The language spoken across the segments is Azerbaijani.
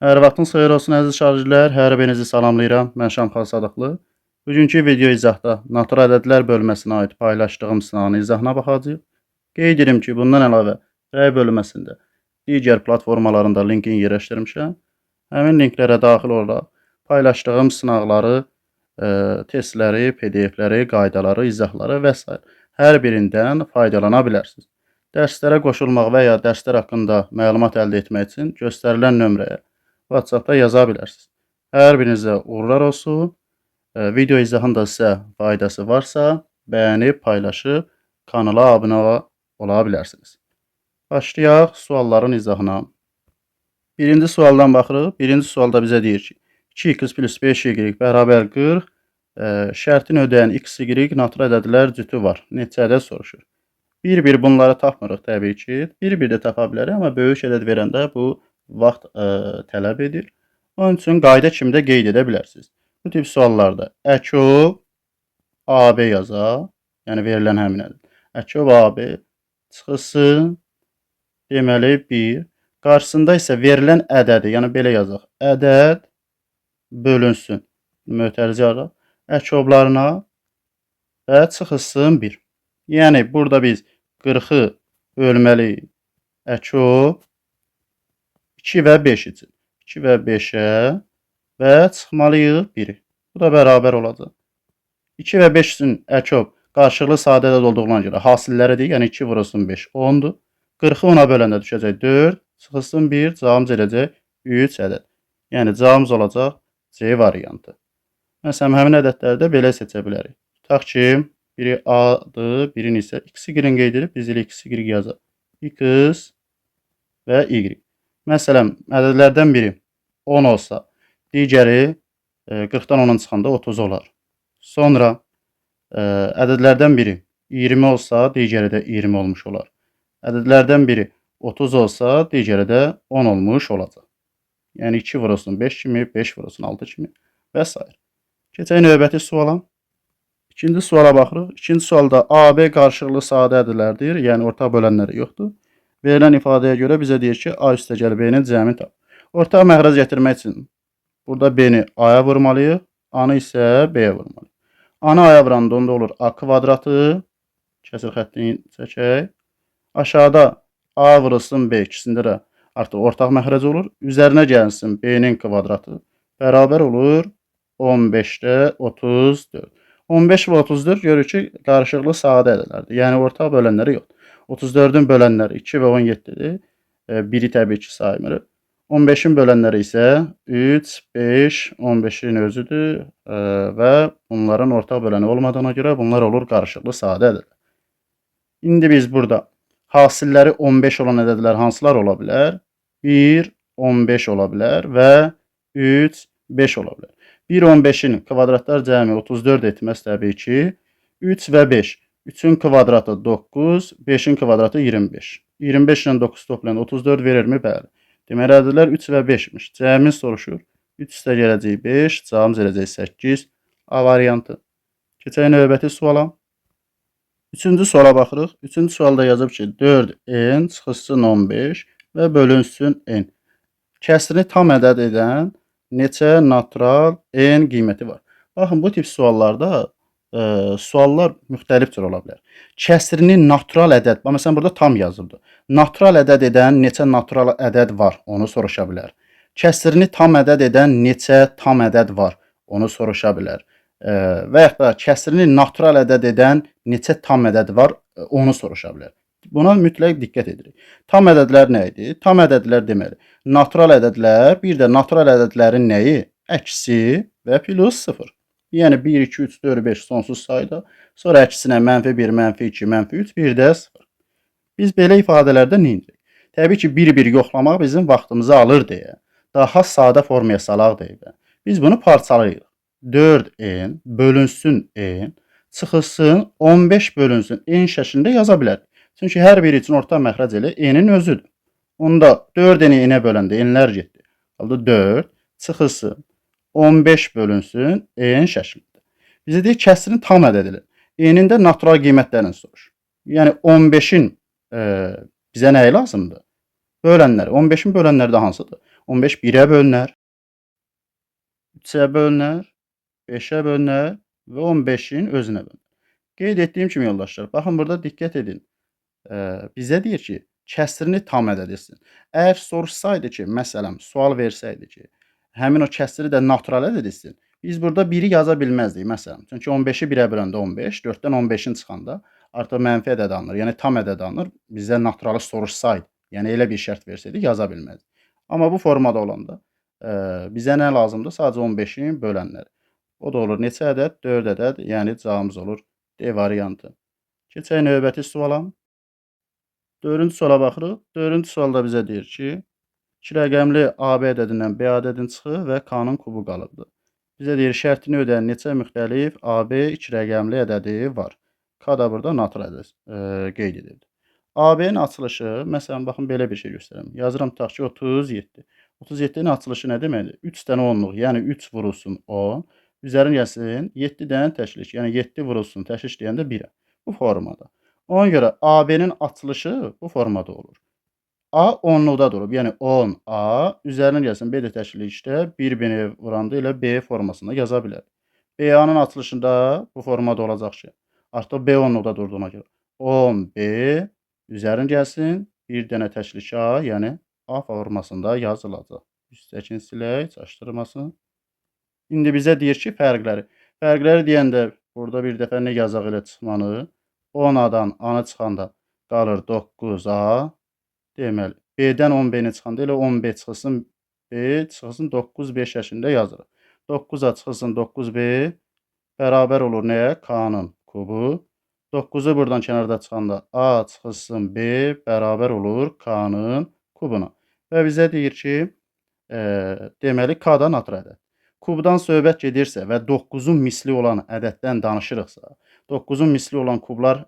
Hər vaxtınız xeyir olsun əziz şagirdlər. Hər birinizi salamlayıram. Mən Şamxal Sadıqlı. Bugünkü video izahda natural ədədlər bölməsinə aid paylaşdığım sınağın izahına baxacağıq. Qeyd edirəm ki, bundan əlavə rəy bölməsində digər platformalarında linkini yerləşdirmişəm. Həmin linklərə daxil olaraq paylaşdığım sınaqları, testləri, PDF-ləri, qaydaları, izahları və s. hər birindən faydalana bilərsiniz. Dərslərə qoşulmaq və ya dərslər haqqında məlumat əldə etmək üçün göstərilən nömrəyə WhatsApp-da yaza bilərsiniz. Hər birinizə uğurlar olsun. Video izahın da sizə faydası varsa, bəyənib, paylaşıb kanala abunə ola bilərsiniz. Başlayaq sualların izahına. Birinci sualdan baxırıq. Birinci sualda bizə deyir ki, 2x plus 5y bərabər 40 şərtini ödəyən x, y natural ədədlər cütü var. Neçə ədəd soruşur. Bir-bir bunları tapmırıq təbii ki. Bir-bir də tapa bilərik, amma böyük ədəd verəndə bu vaxt tələb edir. Onun üçün qayda kimi də qeyd edə bilərsiniz. Bu tip suallarda ƏKOB AB yazaq, yəni verilən həmin ədəd. ƏKOB AB çıxılsın, deməli 1. Qarşısında isə verilən ədədi, yəni belə yazaq. Ədəd bölünsün. Mötərizə yazaq. Əkoblarına və çıxılsın 1. Yəni burada biz 40-ı bölməliyik. Əkob 2 və 5 üçün. 2 və 5-ə və çıxmalıyıq 1-i. Bu da bərabər olacaq. 2 və 5 üçün əkob qarşılıqlı sadə ədəd olduğuna görə hasilləri deyil, yəni 2 vurulsun 5, 10-dur. 40-ı 10-a böləndə düşəcək 4, çıxılsın 1, cavabımız eləcək 3 ədəd. Yəni cavabımız olacaq C variantı. Məsələn, həmin ədədləri də belə seçə bilərik. Tutaq ki, biri A-dır, birini isə X, Y-ni qeyd edib, biz elə X, Y yazaq. X və Y. Məsələn, ədədlərdən biri 10 olsa, digəri 40-dan 10-un çıxanda 30 olar. Sonra ədədlərdən biri 20 olsa, digəri də 20 olmuş olar. Ədədlərdən biri 30 olsa, digəri də 10 olmuş olacaq. Yəni 2 vurulsun 5 kimi, 5 vurulsun 6 kimi və s. Keçək növbəti suala. İkinci suala baxırıq. İkinci sualda AB qarşılıqlı sadə ədədlərdir, yəni ortaq bölənləri yoxdur. Verilən ifadəyə görə bizə deyir ki, A üstəgəl B-nin cəmini tap. Ortaq məxrəc gətirmək üçün burada B-ni A-ya vurmalıyıq, A-nı isə B-yə vurmalıyıq. A-nı A-ya vuranda onda olur A kvadratı, kəsir xəttini çəkək. Aşağıda A vurulsun B, ikisində də artıq ortaq məxrəc olur. Üzərinə gəlsin B-nin kvadratı bərabər olur 15-də 34. 15 və 34 görürük ki, qarşılıqlı sadə ədədlərdir. Yəni ortaq bölənləri yoxdur. 34-ün bölənləri 2 və 17-dir. Biri təbii ki saymırıq. 15-in bölənləri isə 3, 5, 15-in özüdür və bunların ortaq böləni olmadığına görə bunlar olur qarşılıqlı sadə ədədlər. İndi biz burada hasilləri 15 olan ədədlər hansılar ola bilər? 1, 15 ola bilər və 3, 5 ola bilər. 1, 15-in kvadratlar cəmi 34 etməz təbii ki. 3 və 5. 3-ün kvadratı 9, 5-in kvadratı 25. 25 ilə 9 toplayanda 34 verirmi? Bəli. Deməli, ədədlər 3 və 5-miş. Cəmimiz soruşur. 3 üstə gələcək 5, cavabımız eləcək 8. A variantı. Keçək növbəti suala. Üçüncü suala baxırıq. Üçüncü sualda yazıb ki, 4n çıxılsın 15 və bölünsün n. Kəsrini tam ədəd edən neçə natural n qiyməti var? Baxın, bu tip suallarda suallar müxtəlif cür ola bilər. Kəsrini natural ədəd, bax, məsələn, burada tam yazıbdır. Natural ədəd edən neçə natural ədəd var, onu soruşa bilər. Kəsrini tam ədəd edən neçə tam ədəd var, onu soruşa bilər. Və yaxud da kəsrini natural ədəd edən neçə tam ədəd var, onu soruşa bilər. Buna mütləq diqqət edirik. Tam ədədlər nə idi? Tam ədədlər deməli, natural ədədlər, bir də natural ədədlərin nəyi? Əksi və plus 0. Yəni 1, 2, 3, 4, 5 sonsuz sayda. Sonra əksinə mənfi 1, mənfi 2, mənfi 3, bir də 0. Biz belə ifadələrdə nə edirik? Təbii ki, bir-bir yoxlamaq bizim vaxtımızı alır deyə, daha sadə formaya salaq deyə. Biz bunu parçalayırıq. 4n bölünsün n, çıxılsın 15 bölünsün n şəklində yaza bilərik. Çünki hər biri üçün ortaq məxrəc elə n-in özüdür. Onda 4n-i n-ə böləndə n-lər getdi. Qaldı 4, çıxılsın 15 bölünsün n şəklində. Bizə deyir kəsirin tam ədəd elə. N-in də natural qiymətlərini soruşur. Yəni 15-in bizə nəyi lazımdır? Bölənləri. 15-in bölənləri də hansıdır? 15 1-ə bölünər, 3-ə bölünər, 5-ə bölünər və 15-in özünə bölünər. Qeyd etdiyim kimi yoldaşlar, baxın burada diqqət edin. Bizə deyir ki, kəsrini tam ədəd etsin. Əgər soruşsaydı ki, məsələn, sual versəydi ki, həmin o kəsri də natural ədəd etsin, biz burada 1-i yaza bilməzdik, məsələn. Çünki 15-i 1-ə böləndə 15, 4-dən 15-in çıxanda artıq mənfi ədəd alınır, yəni tam ədəd alınır. Bizə naturalı soruşsaydı, yəni elə bir şərt versəydi, yaza bilməzdik. Amma bu formada olanda bizə nə lazımdır? Sadəcə 15-in bölənləri. O da olur neçə ədəd? 4 ədəd, yəni cavabımız olur D variantı. Keçək növbəti suala. Dördüncü suala baxırıq. Dördüncü sualda bizə deyir ki, 2 rəqəmli AB ədədindən B ədədini çıxır və K-nın kubu qalıbdır. Bizə deyir, şərtini ödəyən neçə müxtəlif AB 2 rəqəmli ədədi var. K da burada natural ədəd qeyd edildi. AB-nin açılışı, məsələn, baxın, belə bir şey göstərirəm. Yazıram, tutaq ki, 37. 37-nin açılışı nə deməkdir? 3 dənə onluq, yəni 3 vurulsun 10. Üzərinə gəlsin 7 dənə təşlik, yəni 7 vurulsun təşlik deyəndə 1-ə. Bu formada. Ona görə AB-nin açılışı bu formada olur. A onluqda durub, yəni 10A, üzərinə gəlsin B də təşlikdə 1-bini vuranda elə B formasında yaza bilərik. BA-nın açılışında bu formada olacaq ki, artıq B onluqda durduğuna görə 10B, üzərinə gəlsin 1 dənə təşlik A, yəni A formasında yazılacaq. Üstdəkini silək, çaşdırmasın. İndi bizə deyir ki, fərqləri. Fərqləri deyəndə burada bir dəfə nə yazaq elə çıxmanı? 10A-dan A-nı çıxanda qalır 9A. Deməli, B-dən 10B-ni çıxanda elə 10B çıxılsın, B çıxılsın 9B şəklində yazırıq. 9A çıxılsın 9B bərabər olur nəyə? K-nın kubu. 9-u buradan kənarda çıxanda A çıxılsın B bərabər olur K-nın kubuna. Və bizə deyir ki, deməli K-da natural ədəd. Kubdan söhbət gedirsə və 9-un misli olan ədəddən danışırıqsa, 9-un misli olan kublar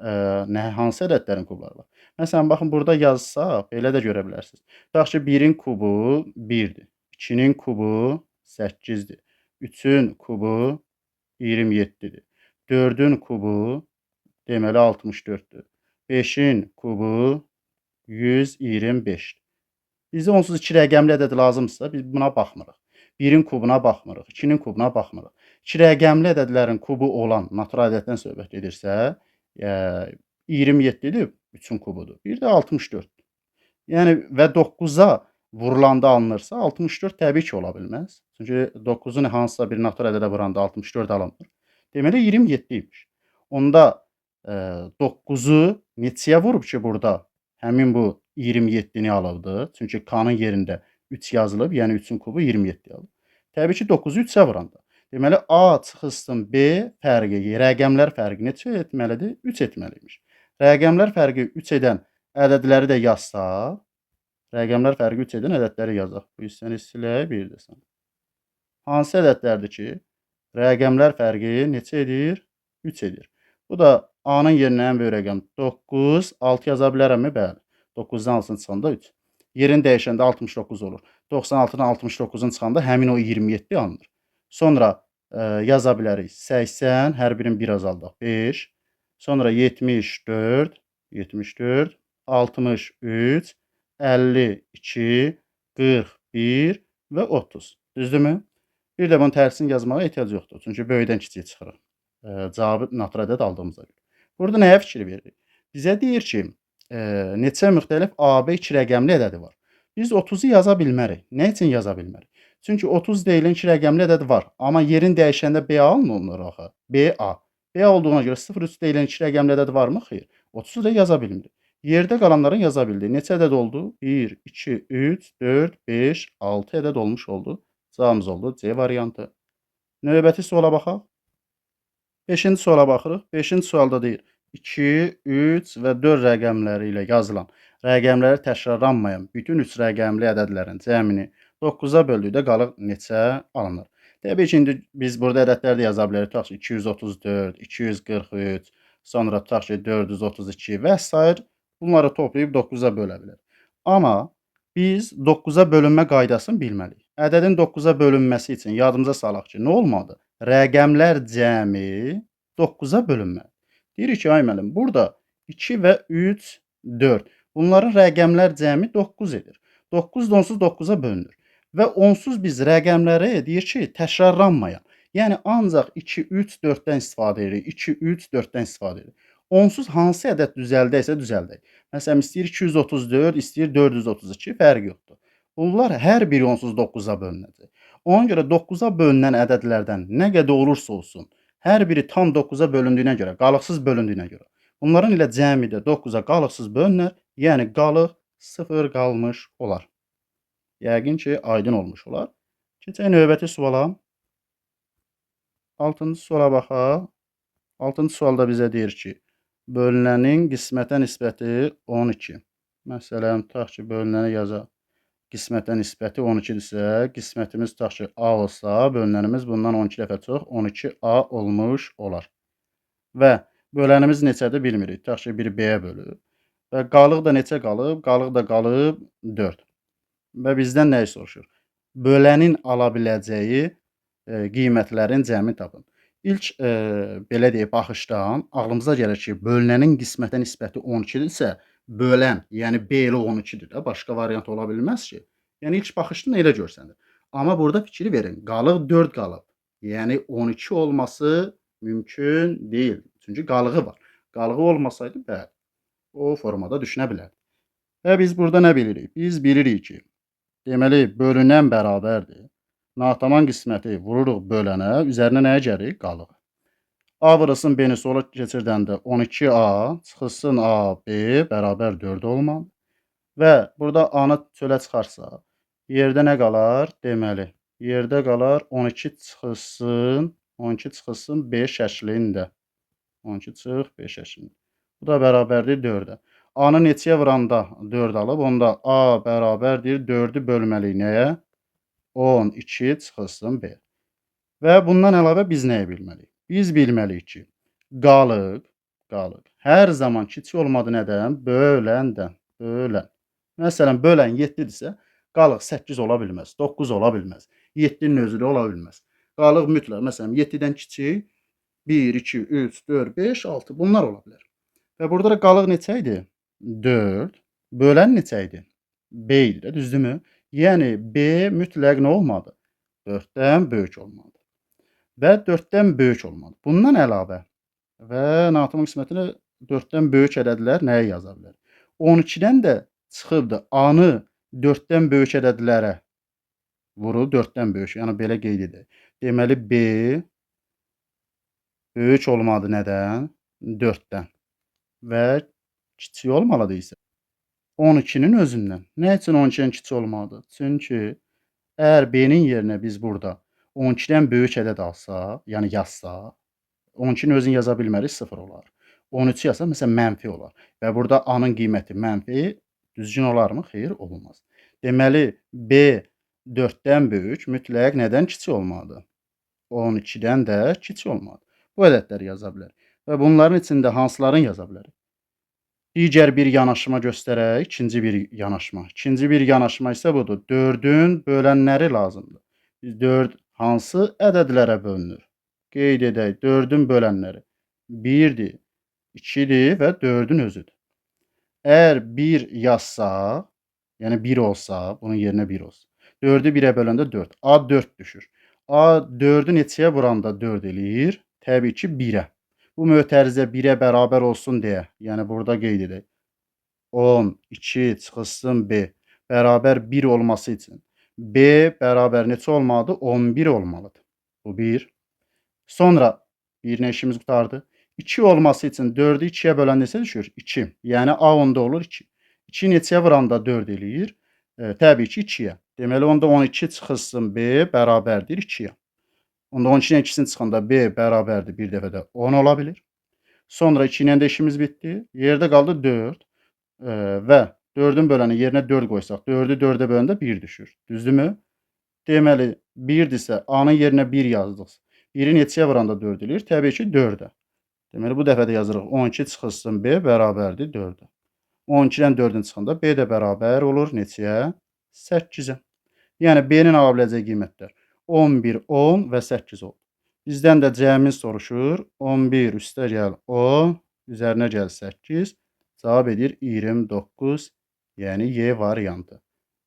hansı ədədlərin kubları var? Məsələn, baxın, burada yazsaq, belə də görə bilərsiniz. Tutaq ki, 1-in kubu 1-dir, 2-nin kubu 8-dir, 3-ün kubu 27-dir, 4-ün kubu deməli 64-dür, 5-in kubu 125-dir. Bizə onsuz 2 rəqəmli ədəd lazımdırsa, biz buna baxmırıq. 1-in kubuna baxmırıq, 2-nin kubuna baxmırıq. 2 rəqəmli ədədlərin kubu olan natural ədəddən söhbət edirsə, 27-dir, 3-ün kubudur. Bir də 64. Yəni və 9-a vurulanda alınırsa, 64 təbii ki, ola bilməz. Çünki 9-un hansısa bir natural ədədə vuranda 64 alınmır. Deməli, 27 imiş. Onda 9-u neçəyə vurub ki, burada həmin bu 27-ni alıbdır. Çünki K-nın yerində 3 yazılıb, yəni 3-ün kubu 27 alıb. Təbii ki, 9-u 3-ə vuranda. Deməli, A çıxılsın B fərqi, rəqəmlər fərqi neçə etməlidir? 3 etməliymiş. Rəqəmlər fərqi 3 edən ədədləri də yazsaq, rəqəmlər fərqi 3 edən ədədləri yazaq. Bu hissəni silək, bir də sən. Hansı ədədlərdir ki, rəqəmlər fərqi neçə edir? 3 edir. Bu da A-nın yerinə ən böyük rəqəm 9, 6 yaza bilərəmmi? Bəli. 9-dan 6-sını çıxanda 3. Yerini dəyişəndə 69 olur. 96-dan 69-un çıxanda həmin o 27 alınır. Sonra yaza bilərik 80, hər birini bir azaldaq 5. Sonra 74, 74, 63, 52, 41 və 30. Düzdürmü? Bir də bunun tərsini yazmağa ehtiyac yoxdur. Çünki böyükdən kiçiyə çıxırıq. Cavabı natural ədəd aldığımıza görə. Burada nəyə fikir veririk? Bizə deyir ki, neçə müxtəlif AB 2 rəqəmli ədədi var. Biz 30-u yaza bilmərik. Nə üçün yaza bilmərik? Çünki 30 deyilən 2 rəqəmli ədəd var. Amma yerin dəyişəndə BA alınır axı. BA. BA olduğuna görə 0,3 deyilən 2 rəqəmli ədəd varmı? Xeyr. 30-u da yaza bilmirik. Yerdə qalanların yaza bildiyi neçə ədəd oldu? 1, 2, 3, 4, 5, 6 ədəd olmuş oldu. Cavabımız oldu C variantı. Növbəti suala baxaq. 5-ci suala baxırıq. 5-ci sualda deyir 2, 3 və 4 rəqəmləri ilə yazılan rəqəmləri təkrarlanmayan bütün 3 rəqəmli ədədlərin cəmini 9-a böldükdə qalıq neçə alınır? Təbii ki, indi biz burada ədədləri də yaza bilərik. Tutaq ki, 234, 243, sonra tutaq ki, 432 və s. Bunları toplayıb 9-a bölə bilərik. Amma biz 9-a bölünmə qaydasını bilməliyik. Ədədin 9-a bölünməsi üçün yadımıza salaq ki, nə olmadı? Rəqəmlər cəmi 9-a bölünməli. Deyirik ki, ay müəllim, burada 2 və 3, 4. Bunların rəqəmlər cəmi 9 edir. 9 da onsuz 9-a bölünür. Və onsuz biz rəqəmləri deyir ki, təkrarlanmayan. Yəni ancaq 2, 3, 4-dən istifadə edirik. 2, 3, 4-dən istifadə edirik. Onsuz hansı ədəd düzəldəksə düzəldək. Məsələn, istəyir 234, istəyir 432, fərqi yoxdur. Bunlar hər biri onsuz 9-a bölünəcək. Ona görə 9-a bölünən ədədlərdən nə qədər olursa olsun, hər biri tam 9-a bölündüyünə görə, qalıqsız bölündüyünə görə, bunların ilə cəmi də 9-a qalıqsız bölünər, yəni qalıq 0 qalmış olar. Yəqin ki, aydın olmuş olar. Keçək növbəti suala. 6-cı suala baxaq. 6-cı sualda bizə deyir ki, bölünənin qismətə nisbəti 12. Məsələn, tutaq ki, bölünəni yazaq. Qismətə nisbəti 12-dirsə, qismətimiz tutaq ki, A olsa, bölünənimiz bundan 12 dəfə çox, 12A olmuş olar. Və bölənimiz neçədir bilmirik. Tutaq ki, bir B-yə bölüb. Və qalıq da neçə qalıb? Qalıq da qalıb 4. Və bizdən nəyi soruşur? Bölənin ala biləcəyi qiymətlərin cəmini tapın. İlk belə deyək, baxışdan ağlımıza gəlir ki, bölünənin qismətə nisbəti 12-dirsə, bölən, yəni B elə 12-dir də, başqa variant ola bilməz ki. Yəni ilk baxışdan elə görsənir. Amma burada fikir verin, qalıq 4 qalıb. Yəni 12 olması mümkün deyil. Çünki qalığı var. Qalığı olmasaydı, bəli, o formada düşünə bilərdik. Və biz burada nə bilirik? Biz bilirik ki, deməli, bölünən bərabərdir. Nataman qisməti vururuq bölənə, üzərinə nəyə gəlir? Qalıq. A vurulsun B-ni sola keçirdəndə 12A çıxılsın AB bərabər 4 olmalı. Və burada A-nı çölə çıxarsa, yerdə nə qalar? Deməli, yerdə qalar 12 çıxılsın, 12 çıxılsın B şəklində. 12 çıx B şəklində. Bu da bərabərdir 4-ə. A-nı neçəyə vuranda 4 alıb, onda A bərabərdir 4-ü bölməliyik nəyə? 12 çıxılsın B. Və bundan əlavə biz nəyi bilməliyik? Biz bilməliyik ki, qalıq hər zaman kiçik olmadı nədən? Böləndən. Bölən. Məsələn, bölən 7-dirsə, qalıq 8 ola bilməz, 9 ola bilməz, 7-nin özü də ola bilməz. Qalıq mütləq, məsələn, 7-dən kiçik 1, 2, 3, 4, 5, 6 bunlar ola bilər. Və burada da qalıq neçə idi? 4. Bölən neçə idi? B idi də, düzdürmü? Yəni, B mütləq nə olmadı? 4-dən böyük olmadı. Və 4-dən böyük olmadı. Bundan əlavə və nataman qismətini 4-dən böyük ədədlər nəyə yaza bilər? 12-dən də çıxıbdır. A-nı 4-dən böyük ədədlərə vurub 4-dən böyük. Yəni, belə qeyd edək. Deməli, B böyük olmadı nədən? 4-dən. Və kiçik olmalıdır isə 12-nin özündən. Nə üçün 12-dən kiçik olmalıdır? Çünki əgər B-nin yerinə biz burada 12-dən böyük ədəd alsaq, yəni yazsaq, 12-nin özünü yaza bilmərik, 0 olar. 13-ü yazsaq, məsələn, mənfi olar. Və burada A-nın qiyməti mənfi, düzgün olarmı? Xeyr, olmaz. Deməli, B 4-dən böyük, mütləq nədən kiçik olmalıdır? 12-dən də kiçik olmalıdır. Bu ədədləri yaza bilər. Və bunların içində hansılarını yaza bilərik? Digər bir yanaşma göstərək, ikinci bir yanaşma. İkinci bir yanaşma isə budur. 4-ün bölənləri lazımdır. Biz 4 hansı ədədlərə bölünür? Qeyd edək, 4-ün bölənləri 1-dir, 2-dir və 4-ün özüdür. Əgər 1 yazsaq, yəni 1 olsa, bunun yerinə 1 olsa, 4-ü 1-ə böləndə 4. A 4 düşür. A 4-ü neçəyə vuranda 4 eləyir? Təbii ki, 1-ə. Bu mötərizə 1-ə bərabər olsun deyə, yəni burada qeyd edək. 12 çıxılsın B bərabər 1 olması üçün. B bərabər neçə olmalıdır? 11 olmalıdır. Bu 1. Sonra 1-nə işimiz qurtardı. 2 olması üçün 4-ü 2-yə bölən neçə düşür? 2. Yəni A onda olur 2. 2 neçəyə vuranda 4 eləyir? Təbii ki, 2-yə. Deməli, onda 12 çıxılsın B bərabərdir 2-yə. Onda 12-nin ikisini çıxanda B bərabərdir bir dəfə də 10 ola bilir. Sonra 2 ilə də işimiz bitdi. Yerdə qaldı 4 və 4-ün böləni yerinə 4 qoysaq, 4-ü 4-ə böləndə 1 düşür. Düzdürmü? Deməli, 1-dirsə, A-nın yerinə 1 yazdıq. 1-i neçəyə vuranda 4 eləyir? Təbii ki, 4-ə. Deməli, bu dəfə də yazırıq 12 çıxılsın B bərabərdir 4-ə. 12-dən 4-ün çıxanda B də bərabər olur neçəyə? 8-ə. Yəni, B-nin ala biləcəyi qiymətlər 11, 10 və 8 oldu. Bizdən də cəmi soruşur. 11 üstə gəl 10, üzərinə gəl 8. Cavab edir 29, yəni Y variantı.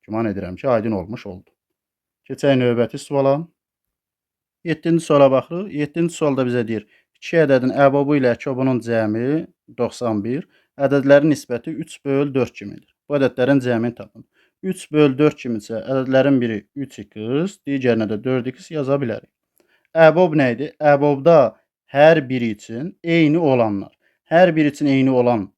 Güman edirəm ki, aydın olmuş oldu. Keçək növbəti suala. 7-ci suala baxırıq. 7-ci sualda bizə deyir, 2 ədədin əbobu ilə əkobunun cəmi 91, ədədlərin nisbəti 3 böl 4 kimidir. Bu ədədlərin cəmini tapın. 3 böl 4 kimisə ədədlərin biri 3x, digərinə də 4x yaza bilərik. Əbob nə idi? Əbobda hər biri üçün eyni olanlar. Hər biri üçün eyni olan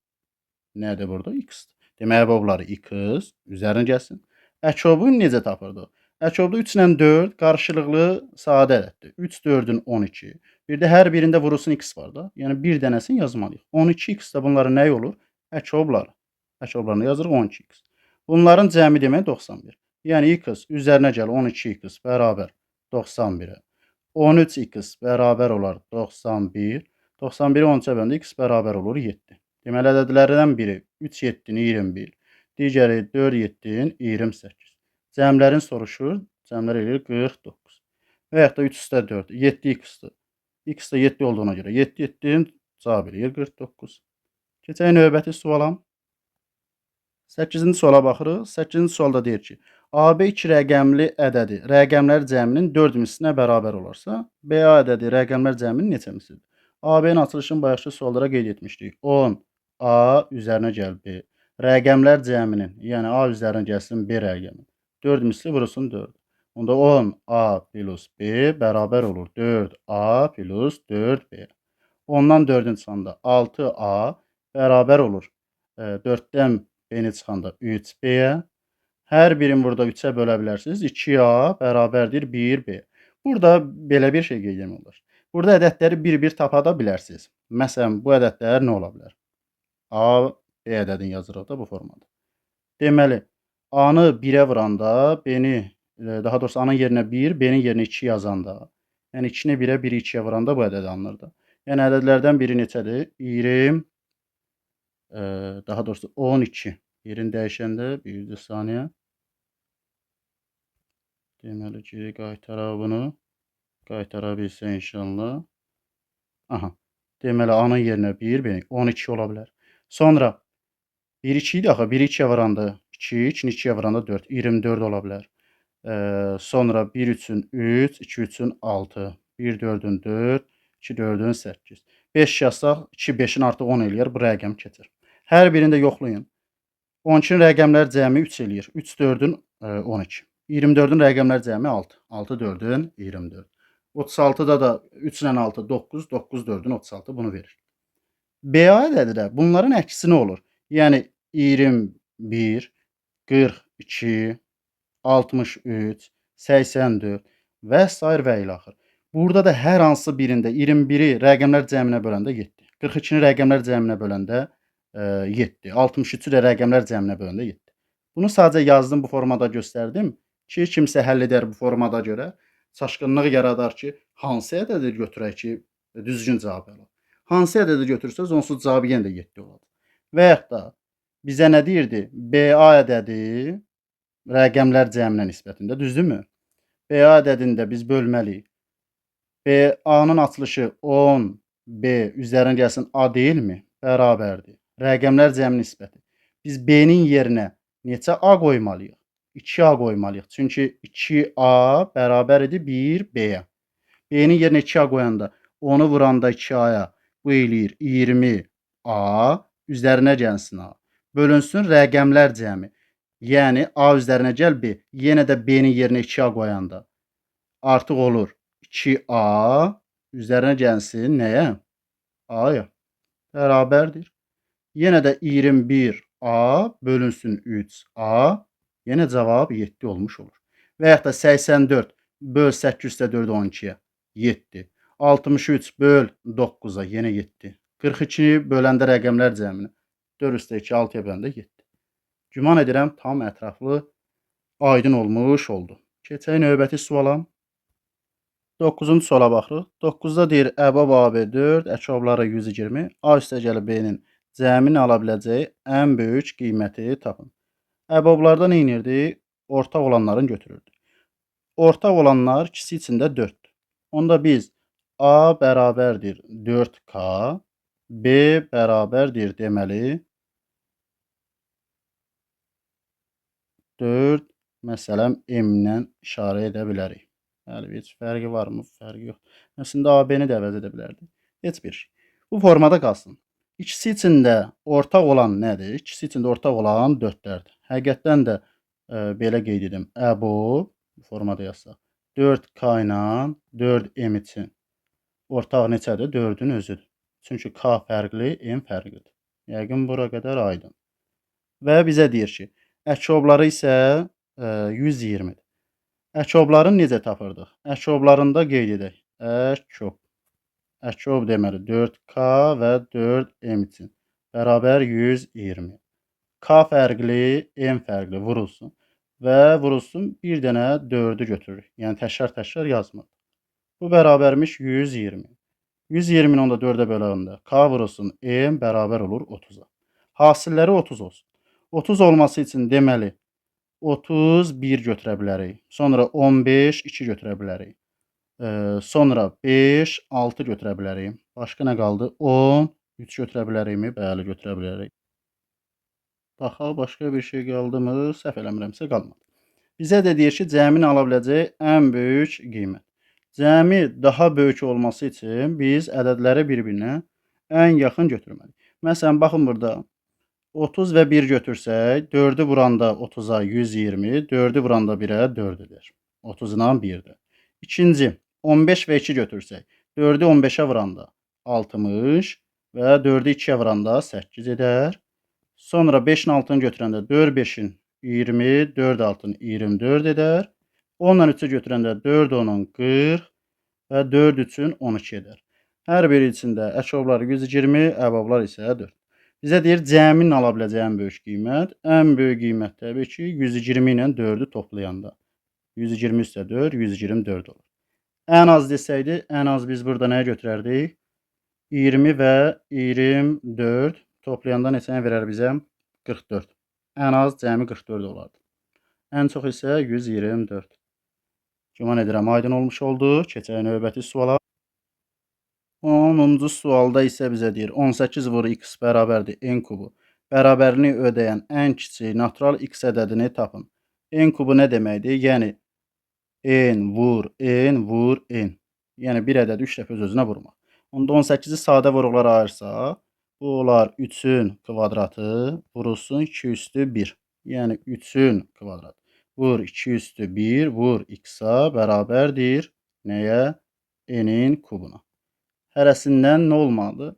nədir burada? X. Demək, əbobları x üzərinə gəlsin. Əkobu necə tapırdıq? Əkobda 3 ilə 4 qarşılıqlı sadə ədəddir. 3, 4-ün 12. Bir də hər birində vurulsun x var da. Yəni, bir dənəsini yazmalıyıq. 12x də bunların nəyi olur? Əkobları. Əkoblarını yazırıq 12x. Bunların cəmi demək 91. Yəni, x üzərinə gəl 12x bərabər 91-ə. 13x bərabər olar 91. 91-i 13-ə böləndə x bərabər olur 7. Deməli, ədədlərdən biri 3, 7-ni 21. Digəri 4, 7-ni 28. Cəmlərin soruşur, cəmlər eləyir 49. Və yaxud da 3 üstə 4, 7x-dir. X də 7 olduğuna görə 7, 7-nin cavab eləyir 49. Keçək növbəti suala. 8-ci suala baxırıq. 8-ci sualda deyir ki, AB 2 rəqəmli ədədi rəqəmlər cəminin 4 mislinə bərabər olarsa, BA ədədi rəqəmlər cəminin neçə mislidir? AB-nin açılışını bayaqki suallara qeyd etmişdik. 10, A üzərinə gəl B. Rəqəmlər cəminin, yəni A üzərinə gəlsin B rəqəmi. 4 misli vurulsun 4. Onda 10A plus B bərabər olur 4A plus 4B. 10-dan 4-ün çıxanda 6A bərabər olur. 4-dən B-ni çıxanda 3B-yə. Hər birini burada 3-ə bölə bilərsiniz. 2A bərabərdir 1B. Burada belə bir şey qeyd etmək olar. Burada ədədləri bir-bir tapa da bilərsiniz. Məsələn, bu ədədlər nə ola bilər? A, B ədədini yazırıq da bu formada. Deməli, A-nı 1-ə vuranda, B-ni, daha doğrusu A-nın yerinə 1, B-nin yerinə 2 yazanda, yəni 2-ni 1-ə, 1-i 2-yə vuranda bu ədəd alınır da. Yəni, ədədlərdən biri neçədir? 20, daha doğrusu 12. Yerini dəyişəndə, bir saniyə. Deməli, geri qaytaraq bunu. Qaytara bilsə inşallah. Aha. Deməli, A-nın yerinə 1, B, 12 ola bilər. Sonra 1, 2 idi axı. 1, 2-yə vuranda 2, 2-ni 2-yə vuranda 4, 24 ola bilər. Sonra 1 üçün 3, 2 üçün 6, 1 4-ün 4, 2 4-ün 8. 5 yazsaq, 2 5-in artıq 10 eləyər, bu rəqəm keçir. Hər birini də yoxlayın. 12-nin rəqəmlər cəmi 3 eləyir. 3 4-ün 12. 24-ün rəqəmlər cəmi 6. 6 4-ün 24. 36-da da 3 ilə 6, 9, 9 4-ün 36 bunu verir. BA ədədi də bunların əksi nə olur? Yəni 21, 42, 63, 84 və sair və ilaxır. Burada da hər hansı birində 21-i rəqəmlər cəminə böləndə 7, 42-ni rəqəmlər cəminə böləndə 7, 63-ü də rəqəmlər cəminə böləndə 7. Bunu sadəcə yazdım, bu formada göstərdim ki, kimsə həll edər bu formada görə çaşqınlıq yaradar ki, hansı ədədi götürək ki, düzgün cavab alaq. Hansı ədədi götürsəz, onsuz cavabı yenə də 7 olacaq. Və yaxud da bizə nə deyirdi? BA ədədi rəqəmlər cəminə nisbətində, düzdürmü? BA ədədini də biz bölməliyik. BA-nın açılışı 10, B üzərinə gəlsin A deyilmi? Bərabərdir. Rəqəmlər cəmi nisbəti. Biz B-nin yerinə neçə A qoymalıyıq? 2A qoymalıyıq. Çünki 2A bərabər idi 1B-yə. B-nin yerinə 2A qoyanda, onu vuranda 2A-ya bu eləyir 20A, üzərinə gəlsin A. Bölünsün rəqəmlər cəmi. Yəni A üzərinə gəl B. Yenə də B-nin yerinə 2A qoyanda artıq olur 2A üzərinə gəlsin nəyə? A-ya. Bərabərdir. Yenə də 21A bölünsün 3A. Yenə cavab 7 olmuş olur. Və yaxud da 84 böl 8 üstə 4 12-yə 7. 63 böl 9-a yenə 7. 42-ni böləndə rəqəmlər cəmini 4 üstə 2 6-ya böləndə 7. Güman edirəm tam ətraflı aydın olmuş oldu. Keçək növbəti suala. 9-cu suala baxırıq. 9-da deyir əbab AB 4, əkobları 120, A üstə gəlib B-nin cəmini ala biləcəyi ən böyük qiyməti tapın. Əbablarda nə edirdi? Ortaq olanların götürürdü. Ortaq olanlar ikisi içində 4-dür. Onda biz A bərabərdir 4K, B bərabərdir deməli 4 Məsələn, M-lə işarə edə bilərik. Bəli, heç fərqi varmı? Fərqi yox. Əslində, AB-ni də əvəz edə bilərdik. Heç bir şey. Bu formada qalsın. İkisi üçün də ortaq olan nədir? İkisi üçün də ortaq olan 4-lərdir. Həqiqətdən də belə qeyd edim. Əbob, bu formada yazsaq, 4K ilə 4M üçün ortaq neçədir? 4-ün özüdür. Çünki K fərqli, M fərqlidir. Yəqin bura qədər aydın. Və bizə deyir ki, əkobları isə 120-dir. Əkoblarını necə tapırdıq? Əkoblarını da qeyd edək. Əkob. Əkob deməli 4K və 4M üçün bərabər 120. K fərqli, M fərqli vurulsun. Və vurulsun bir dənə 4-ü götürürük. Yəni təkrar-təkrar yazmır. Bu bərabərmiş 120. 120-ni onda 4-ə böləndə K vurulsun M bərabər olur 30-a. Hasilləri 30 olsun. 30 olması üçün deməli 31 götürə bilərik. Sonra 15, 2 götürə bilərik. Sonra 5, 6 götürə bilərik. Başqa nə qaldı? 10, 3 götürə bilərikmi? Bəli, götürə bilərik. Baxaq, başqa bir şey qaldı mı? Səhv eləmirəmsə qalmadı. Bizə də deyir ki, cəmin ala biləcəyi ən böyük qiymət. Cəmi daha böyük olması üçün biz ədədləri bir-birinə ən yaxın götürməliyik. Məsələn, baxın burada 30 və 1 götürsək, 4-ü vuranda 30-a 120, 4-ü vuranda 1-ə 4 edər. 30 ilə 1-dir. İkinci, 15 və 2 götürsək, 4-ü 15-ə vuranda 60 və 4-ü 2-yə vuranda 8 edər. Sonra 5-in 6-ını götürəndə 4 5-in 20, 4 6-ın 24 edər. 10 ilə 3-ü götürəndə 4 10-un 40 və 4 üçün 12 edər. Hər biri içində əkoblar 120, əbablar isə 4. Bizə deyir, cəmin ala biləcəyi ən böyük qiymət. Ən böyük qiymət təbii ki, 120 ilə 4-ü toplayanda. 120 üstə 4, 124 olur. Ən az desəydi, ən az biz burada nəyə götürərdik? 20 və 24 toplayanda neçəni verər bizə? 44. Ən az cəmi 44 olardı. Ən çox isə 124. Güman edirəm, aydın olmuş oldu. Keçək növbəti suala. 10-cu sualda isə bizə deyir, 18 vur x bərabərdir n kubu. Bərabərliyi ödəyən ən kiçik natural x ədədini tapın. N kubu nə deməkdir? Yəni, n vur, n vur, n. Yəni, bir ədədi 3 dəfə öz-özünə vurmaq. Onda 18-i sadə vuruqlara ayırsaq, bu olar 3-ün kvadratı vurulsun 2 üstü 1. Yəni, 3-ün kvadratı. Vur 2 üstü 1, vur x-a bərabərdir nəyə? N-in kubuna. Hərəsindən nə olmalıdır?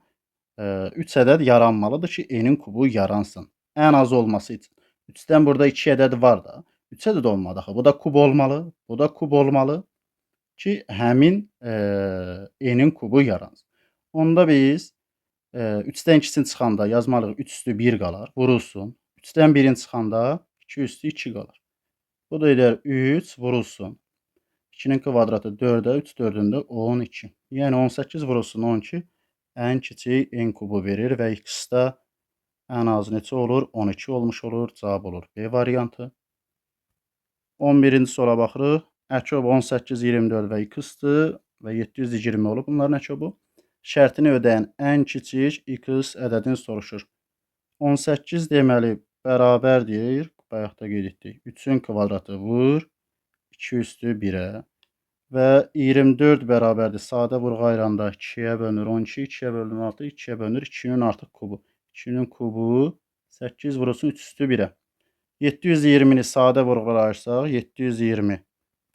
3 ədəd yaranmalıdır ki, n-in kubu yaransın. Ən az olması üçün. 3-dən burada 2 ədəd var da. 3 ədəd olmalı axı. Bu da kub olmalı, bu da kub olmalı ki, həmin n-in kubu yaransın. Onda biz 3-dən 2-sini çıxanda yazmalıyıq 3 üstü 1 qalar, vurulsun. 3-dən 1-in çıxanda 2 üstü 2 qalar. Bu da edər 3 vurulsun. 2-nin kvadratı 4-ə, 3 4-ün də 12. Yəni 18 vurulsun 12 ən kiçik n kubu verir və x-də ən az neçə olur? 12 olmuş olur. Cavab olur B variantı. 11-ci suala baxırıq. Əkob 18, 24 və x-dir və 720 olub bunların əkobu. Şərtini ödəyən ən kiçik x ədədini soruşur. 18 deməli bərabərdir. Bayaq da qeyd etdik. 3-ün kvadratı vur 2 üstü 1-ə və 24 bərabərdir. Sadə vurğa ayıranda 2-yə bölünür 12, 2-yə bölünür 6, 2-yə bölünür 2-nin artıq kubu. 2-nin kubu 8 vurulsun 3 üstü 1-ə. 720-ni sadə vurğulara ayırsaq 720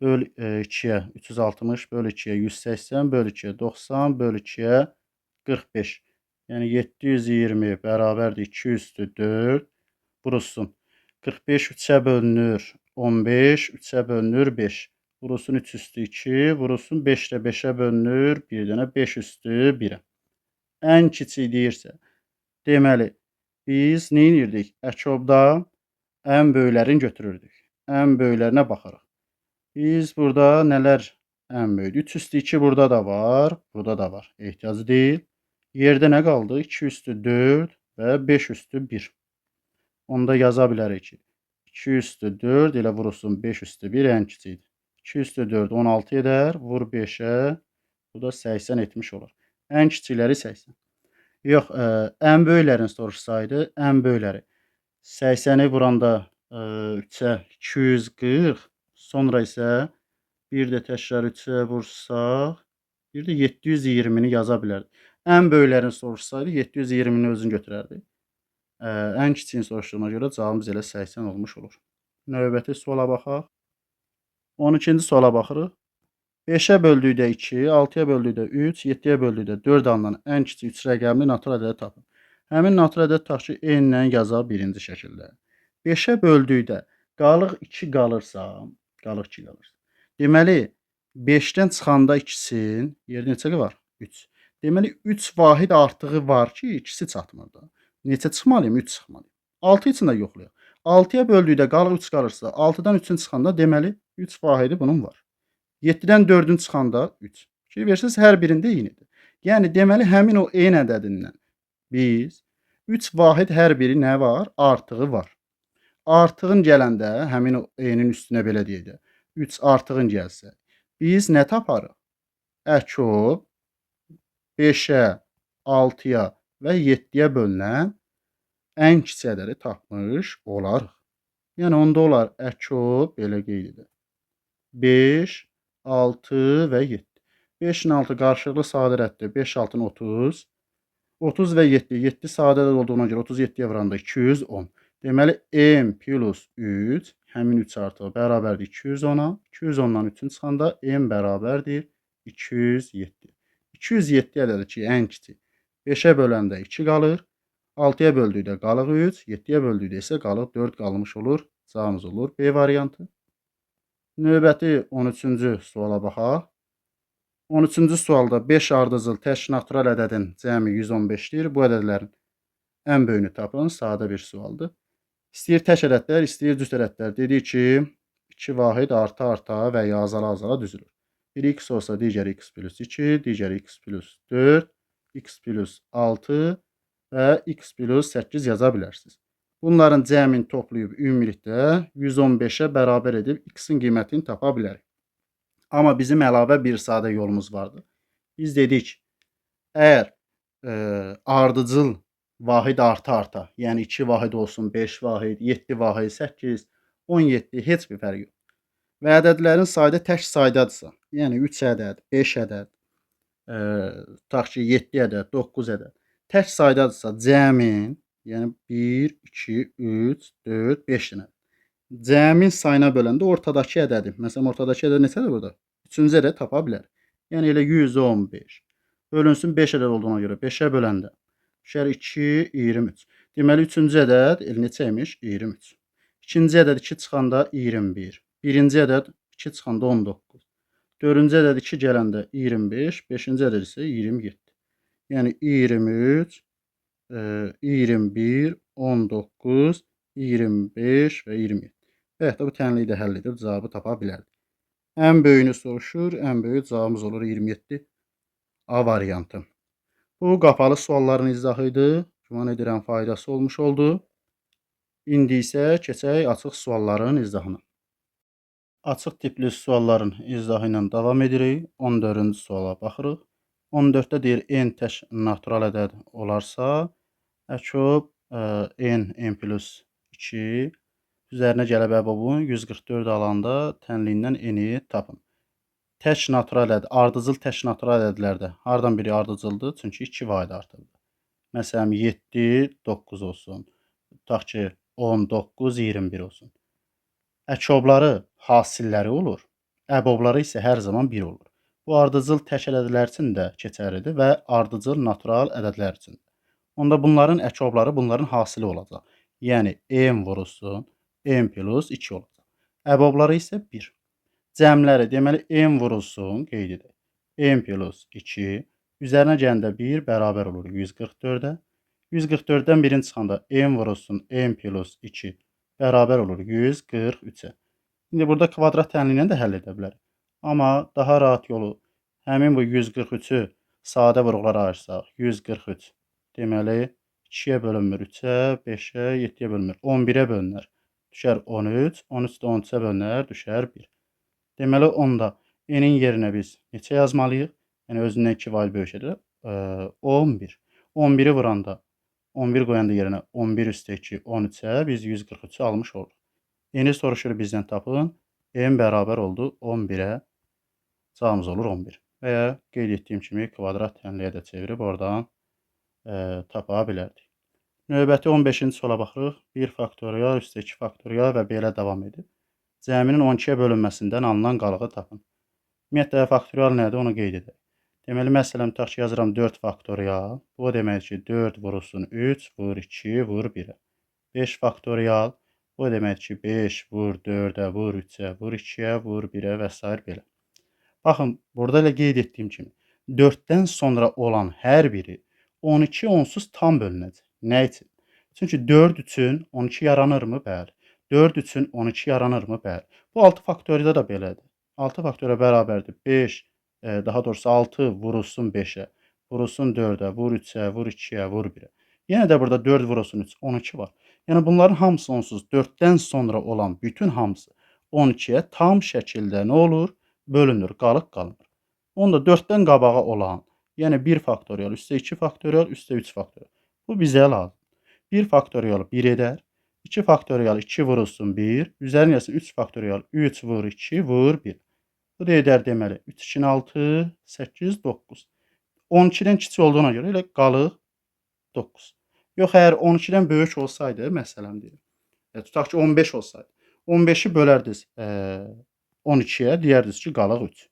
böl 2-yə 360 böl 2-yə 180 böl 2-yə 90 böl 2-yə 45. Yəni 720 bərabərdir 2 üstü 4 vurulsun. 45 3-ə bölünür 15, 3-ə bölünür 5. Vurulsun 3 üstü 2, vurulsun 5 də 5-ə bölünür bir dənə 5 üstü 1-ə. Ən kiçik deyirsə, deməli, biz nə edirdik? Əkobda ən böyüklərini götürürdük. Ən böyüklərinə baxarıq. Biz burada nələr ən böyükdür? 3 üstü 2 burada da var, burada da var. Ehtiyacı deyil. Yerdə nə qaldı? 2 üstü 4 və 5 üstü 1. Onda yaza bilərik ki, 2 üstü 4 elə vurulsun 5 üstü 1 ən kiçikdir. 2 üstü 4 16 edər, vur 5-ə, bu da 80 etmiş olar. Ən kiçikləri 80. Yox, ən böyüklərini soruşsaydı, ən böyükləri 80-i vuranda 3-ə 240, sonra isə bir də təkrar 3-ə vursaq, bir də 720-ni yaza bilərdik. Ən böyüklərini soruşsaydı 720-ni özünü götürərdi. Ən kiçiyini soruşduğuna görə cavabımız elə 80 olmuş olur. Növbəti suala baxaq. 12-ci suala baxırıq. 5-ə böldükdə 2, 6-ya böldükdə 3, 7-yə böldükdə 4 alınan ən kiçik 3 rəqəmli natural ədədi tapın. Həmin natural ədəd tutaq ki, n-lə yazaq birinci şəkildə. 5-ə böldükdə qalıq 2 qalırsa, qalıq 2 qalırsa. Deməli, 5-dən çıxanda 2-sin, yerdə neçə var? 3. Deməli, 3 vahid artığı var ki, ikisi çatmır da. Neçə çıxmalıyım? 3 çıxmalıyım. 6 üçün də yoxlayaq. 6-ya böldükdə qalıq 3 qalırsa, 6-dan 3-ün çıxanda deməli 3 vahidi bunun var. 7-dən 4-ün çıxanda 3. Fikir versiniz, hər birində eynidir. Yəni, deməli, həmin o n ədədindən biz 3 vahid hər biri nə var? Artığı var. Artığın gələndə, həmin o n-in üstünə belə deyək də, 3 artığın gəlsə, biz nə taparıq? Əkob 5-ə, 6-ya və 7-yə bölünən ən kiçik ədədi tapmış olarıq. Yəni, onda olar əkob, belə qeyd edək. 5, 6 və 7. 5 ilə 6 qarşılıqlı sadə ədəddir. 5, 6-nın 30. 30 və 7. 7 sadə ədəd olduğuna görə 37-yə vuranda 210. Deməli, m plus 3, həmin 3 artığı bərabərdir 210-a. 210-dan 3-ün çıxanda m bərabərdir 207. 207 ədədi ki, ən kiçik. 5-ə böləndə 2 qalır. 6-ya böldükdə qalıq 3, 7-yə böldükdə isə qalıq 4 qalmış olur. Cavabımız olur B variantı. Növbəti 13-cü suala baxaq. 13-cü sualda 5 ardıcıl tək natural ədədin cəmi 115-dir. Bu ədədlərin ən böyüyünü tapın. Sadə bir sualdır. İstəyir tək ədədlər, istəyir cüt ədədlər. Dedik ki, 2 vahid arta-arta və ya azala-azala düzülür. Biri x olsa digəri x plus 2, digəri x plus 4, x plus 6 və x plus 8 yaza bilərsiniz. Bunların cəmini toplayıb ümumilikdə 115-ə bərabər edib x-in qiymətini tapa bilərik. Amma bizim əlavə bir sadə yolumuz vardı. Biz dedik, əgər ardıcıl vahid arta-arta, yəni 2 vahid olsun, 5 vahid, 7 vahid, 8, 17, heç bir fərq yox. Və ədədlərin sayda tək saydadırsa, yəni 3 ədəd, 5 ədəd, tutaq ki, 7 ədəd, 9 ədəd, tək saydadırsa cəmin, yəni 1, 2, 3, 4, 5 dənə. Cəmin sayına böləndə ortadakı ədədi, məsələn, ortadakı ədəd neçədir burada? 3-cü ədəd tapa bilər. Yəni elə 115. Bölünsün 5 ədəd olduğuna görə 5-ə böləndə düşər 2, 23. Deməli, 3-cü ədəd elə neçə imiş? 23. 2-ci ədəd 2 çıxanda 21. 1-ci ədəd 2 çıxanda 19. 4-cü ədəd 2 gələndə 25. 5-ci ədəd isə 27. Yəni 23, 21, 19, 25 və 27. Və yaxud da bu tənliyi də həll edib cavabı tapa bilərdik. Ən böyüyünü soruşur, ən böyük cavabımız olur 27 A variantı. Bu qapalı sualların izahı idi. Güman edirəm faydası olmuş oldu. İndi isə keçək açıq sualların izahına. Açıq tipli sualların izahı ilə davam edirik. 14-cü suala baxırıq. 14-də deyir n tək natural ədəd olarsa, əkob n, n plus 2 üzərinə gəlib əbobun 144 alanda tənliyindən n-i tapın. Tək natural ədəd, ardıcıl tək natural ədədlərdə hardan biri ardıcıldır? Çünki 2 vahid artırdı. Məsələn, 7, 9 olsun. Tutaq ki, 19, 21 olsun. Əkobları hasilləri olur. Əbobları isə hər zaman 1 olur. Bu ardıcıl tək ədədlər üçün də keçərlidir və ardıcıl natural ədədlər üçün də. Onda bunların əkobları bunların hasili olacaq. Yəni m vurulsun, m plus 2 olacaq. Əbobları isə 1. Cəmləri, deməli m vurulsun, qeyd edək. M plus 2, üzərinə gələndə 1 bərabər olur 144-ə. 144-dən 1-in çıxanda m vurulsun, m plus 2 bərabər olur 143-ə. İndi burada kvadrat tənliyi ilə də həll edə bilərik. Amma daha rahat yolu həmin bu 143-ü sadə vuruqlara ayırsaq, 143, deməli 2-yə bölünmür 3-ə, 5-ə, 7-yə bölünmür, 11-ə bölünər, düşər 13, 13 də 13-ə bölünər, düşər 1. Deməli, onda n-in yerinə biz neçə yazmalıyıq? Yəni, özündən 2 vahid böyük edir. 11. 11-i vuranda, 11 qoyanda yerinə 11 üstə 2, 13-ə biz 143-ü almış oluruq. N-i soruşur bizdən tapın. N bərabər oldu 11-ə. Cavabımız olur 11. Və ya qeyd etdiyim kimi kvadrat tənliyə də çevirib oradan tapa bilərdik. Növbəti 15-ci suala baxırıq. 1 faktorial, üstə 2 faktorial və belə davam edir. Cəminin 12-yə bölünməsindən alınan qalığı tapın. Ümumiyyətlə, faktorial nədir, onu qeyd edək. Deməli, məsələn, tutaq ki, yazıram 4 faktorial. Bu o deməkdir ki, 4 vurulsun 3, vur 2, vur 1-ə. 5 faktorial. Bu o deməkdir ki, 5 vur 4-ə, vur 3-ə, vur 2-yə, vur 1-ə və s. belə. Baxın, burada elə qeyd etdiyim kimi, 4-dən sonra olan hər biri 12 onsuz tam bölünəcək. Nə üçün? Çünki 4 üçün 12 yaranırmı? Bəli. 4 üçün 12 yaranırmı? Bəli. Bu 6 faktoriyada da belədir. 6 faktoriya bərabərdir. 5, daha doğrusu 6 vurulsun 5-ə, vurulsun 4-ə, vur 3-ə, vur 2-yə, vur 1-ə. Yenə də burada 4 vurulsun 3, 12 var. Yəni bunların hamısı onsuz 4-dən sonra olan bütün hamısı 12-yə tam şəkildə nə olur? Bölünür, qalıq qalmır. Onda 4-dən qabağa olan, yəni 1 faktorial, üstə 2 faktorial, üstə 3 faktorial. Bu bizə lazım. 1 faktorial 1 edər. 2 faktorial 2 vurulsun 1. Üzərinə gəlsin 3 faktorial 3 vur 2 vur 1. Bu da edər deməli 3, 2, 6, 8, 9. 12-dən kiçik olduğuna görə elə qalıq 9. Yox, əgər 12-dən böyük olsaydı, məsələn deyim, tutaq ki 15 olsaydı, 15-i bölərdiniz 12-yə, deyərdiniz ki, qalıq 3.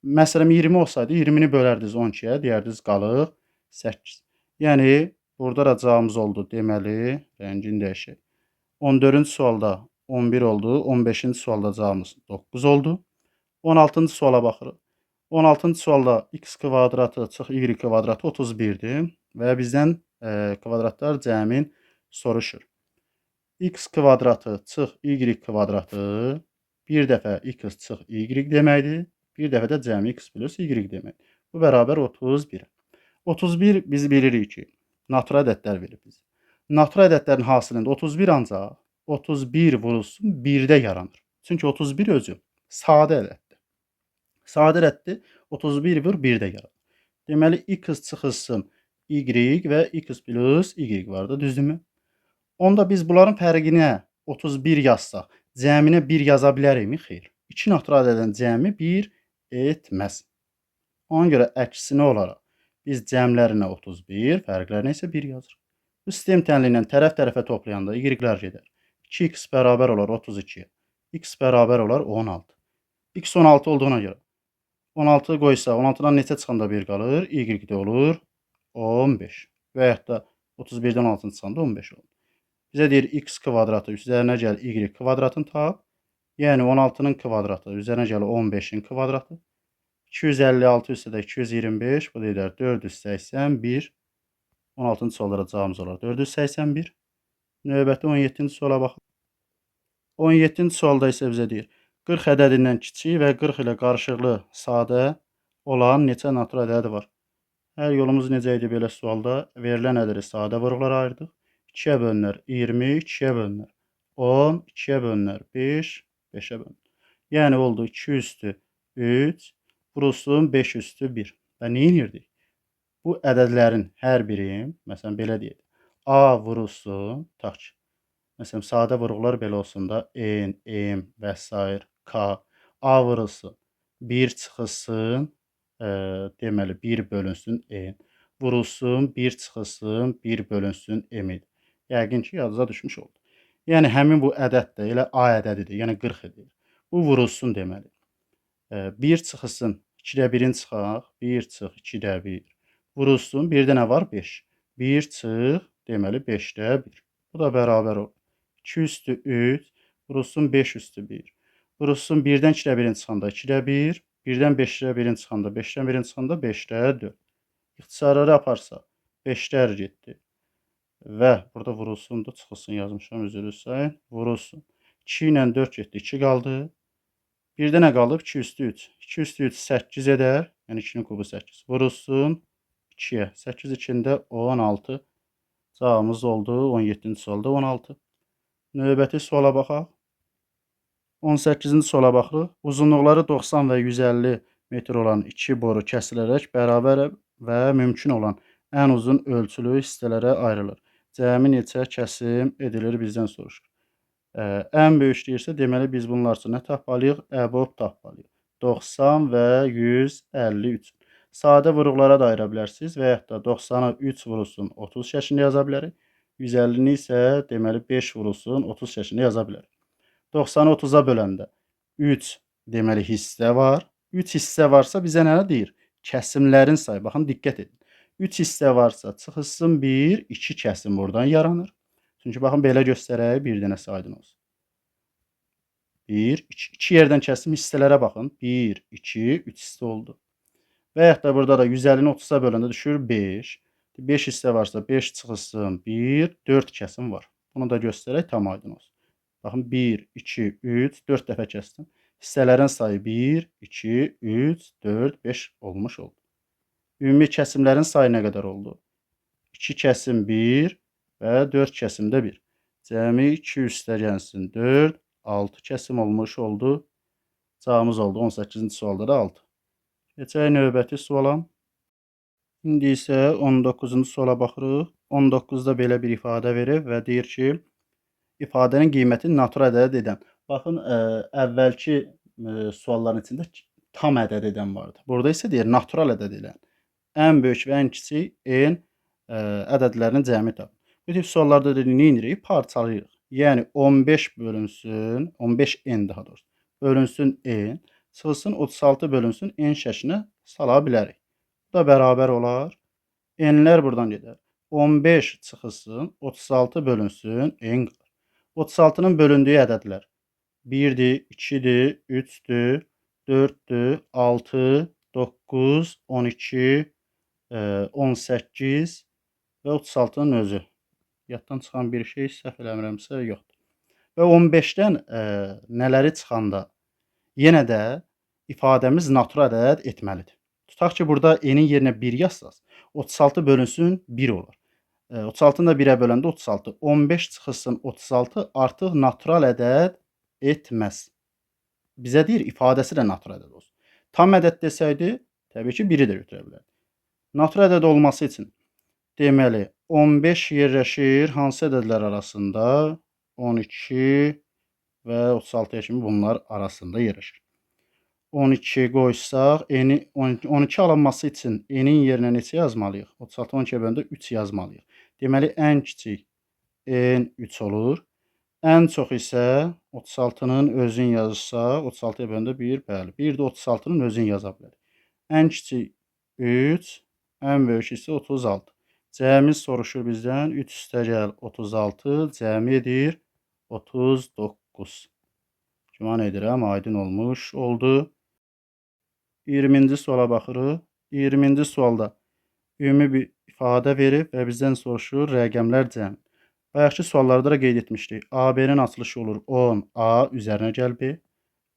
Məsələn, 20 olsaydı, 20-ni bölərdiniz 12-yə, deyərdiniz qalıq 8. Yəni, burada da cavabımız oldu, deməli, rəngini dəyişək. 14-cü sualda 11 oldu, 15-ci sualda cavabımız 9 oldu. 16-cı suala baxırıq. 16-cı sualda x kvadratı çıx y kvadratı 31-dir və bizdən kvadratlar cəmin soruşur. X kvadratı çıx y kvadratı bir dəfə x çıx y deməkdir. Bir dəfə də cəmi x plus y deməkdir. Bu bərabər 31. 31 biz bilirik ki, natural ədədlər verir bizə. Natural ədədlərin hasilində 31 ancaq 31 vurulsun 1-də yaranır. Çünki 31 özü sadə ədəddir. Sadə ədəddir, 31 vur 1-də yaranır. Deməli, x çıxılsın y və x plus y var da, düzdürmü? Onda biz bunların fərqinə 31 yazsaq, cəminə 1 yaza bilərikmi? Xeyr. 2 natural ədədin cəmi 1 etməz. Ona görə əksinə olaraq biz cəmlərinə 31, fərqlərinə isə 1 yazırıq. Bu sistem tənliyi ilə tərəf-tərəfə toplayanda y-lər gedər. 2x bərabər olar 32-yə. X bərabər olar 16. X 16 olduğuna görə 16 qoysa, 16-dan neçə çıxanda 1 qalır? Y də olur 15. Və yaxud da 31-dən 16 çıxanda 15 olur. Bizə deyir x kvadratı üzərinə gəl y kvadratını tap. Yəni 16-nın kvadratı üzərinə gəl 15-in kvadratı. 256 üstə də 225, bu da edər 481. 16-cı suallara cavabımız olar 481. Növbəti 17-ci suala baxaq. 17-ci sualda isə bizə deyir 40 ədədindən kiçik və 40 ilə qarışıqlı sadə olan neçə natural ədədi var? Hər yolumuz necə idi belə sualda? Verilən ədədi sadə vuruqlara ayırdıq. 2-yə bölünər 20, 2-yə bölünər 10, 2-yə bölünər 5, 5-ə bölünər. Yəni oldu 2 üstü 3, vurulsun 5 üstü 1. Və nə edirdik? Bu ədədlərin hər biri, məsələn belə deyək, A vurulsun, tutaq ki, məsələn sadə vuruqlar belə olsun da, N, M və s. K, A vurulsun, 1 çıxılsın, deməli 1 bölünsün N, vurulsun, 1 çıxılsın, 1 bölünsün M idi. Yəqin ki, yadınıza düşmüş oldu. Yəni, həmin bu ədəd də elə A ədədidir, yəni 40 edir. Bu vurulsun deməli. 1 çıxılsın, 2-də 1-in çıxaq, 1 çıx, 2-də 1. Vurulsun, 1-də nə var? 5. 1 çıx, deməli 5-də 1. Bu da bərabər olur. 2 üstü 3, vurulsun 5 üstü 1. Vurulsun 1-dən 2-də 1-in çıxanda 2-də 1, 1-dən 5-də 1-in çıxanda 5-dən 1-in çıxanda 5-də 4. İxtisarları aparsa 5-lər getdi. Və burada vurulsun da çıxılsın yazmışam, üzr istəyirəm. Vurulsun. 2 ilə 4 getdi, 2 qaldı. 1-də nə qalıb? 2 üstü 3. 2 üstü 3 8 edər. Yəni 2-nin kubu 8. Vurulsun 2-yə. 8 içində 16. Cavabımız oldu. 17-ci sualda 16. Növbəti suala baxaq. 18-ci suala baxırıq. Uzunluqları 90 və 150 metr olan iki boru kəsilərək bərabər və mümkün olan ən uzun ölçülü hissələrə ayrılır. Cəmi neçə kəsim edilir bizdən soruşur. Ən böyük deyirsə, deməli biz bunlar üçün nə tapmalıyıq? Əbob tapmalıyıq. 90 və 153. Sadə vuruqlara da ayıra bilərsiniz və yaxud da 90-ı 3 vurulsun 30 şəklində yaza bilərik. 150-ni isə deməli 5 vurulsun 30 şəklində yaza bilərik. 90-ı 30-a böləndə 3 deməli hissə var. 3 hissə varsa bizə nə deyir? Kəsimlərin sayı. Baxın, diqqət edin. 3 hissə varsa çıxılsın 1, 2 kəsim buradan yaranır. Çünki baxın, belə göstərək bir dənəsi aydın olsun. 1, 2, 2 yerdən kəsim hissələrə baxın. 1, 2, 3 hissə oldu. Və yaxud da burada da 150-ni 30-a böləndə düşür 5. 5 hissə varsa 5 çıxılsın 1, 4 kəsim var. Bunu da göstərək tam aydın olsun. Baxın, 1, 2, 3, 4 dəfə kəsdim. Hissələrin sayı 1, 2, 3, 4, 5 olmuş oldu. Ümumi kəsimlərin sayı nə qədər oldu? 2 kəsim 1 və 4 kəsim də 1. Cəmi 2 üstə gəlsin 4, 6 kəsim olmuş oldu. Cavabımız oldu 18-ci sualda da 6. Keçək növbəti suala. İndi isə 19-cu suala baxırıq. 19-da belə bir ifadə verib və deyir ki, ifadənin qiyməti natural ədəd edən. Baxın, əvvəlki sualların içində tam ədəd edən vardı. Burada isə deyir natural ədəd edən. Ən böyük və ən kiçik n ədədlərinin cəmi tapın. Bu tip suallarda da nə edirik? Parçalayırıq. Yəni 15 bölünsün, 15n daha doğrusu, bölünsün n, çıxılsın 36 bölünsün n şəklinə sala bilərik. Bu da bərabər olar. N-lər buradan gedər. 15 çıxılsın, 36 bölünsün n qalır. 36-nın bölündüyü ədədlər 1-dir, 2-dir, 3-dür, 4-dür, 6, 9, 12, 18 və 36-nın özü. Yaddan çıxan bir şey səhv eləmirəmsə yoxdur. Və 15-dən nələri çıxanda yenə də ifadəmiz natural ədəd etməlidir. Tutaq ki, burada n-in yerinə 1 yazsaz, 36 bölünsün 1 olar. 36-nı da 1-ə böləndə 36. 15 çıxılsın 36 artıq natural ədəd etməz. Bizə deyir, ifadəsi də natural ədəd olsun. Tam ədəd desəydi, təbii ki, 1-i də götürə bilərdi. Natural ədəd olması üçün deməli 15 yerləşir hansı ədədlər arasında? 12 və 36-ya kimi bunlar arasında yerləşir. 12 qoysaq, 12 alınması üçün n-in yerinə neçə yazmalıyıq? 36 12-yə böləndə 3 yazmalıyıq. Deməli, ən kiçik n 3 olur. Ən çox isə 36-nın özünü yazsaq, 36-ya böləndə 1, bəli. 1 də 36-nın özünü yaza bilərik. Ən kiçik 3, ən böyük isə 36. Cəmi soruşur bizdən. 3 üstəgəl 36, cəmi edir 39. Güman edirəm, aydın olmuş oldu. 20-ci suala baxırıq. 20-ci sualda ümumi bir ifadə verib və bizdən soruşur rəqəmlər cəmi. Bayaqki suallarda da qeyd etmişdik. AB-nin açılışı olur 10, A üzərinə gəl B.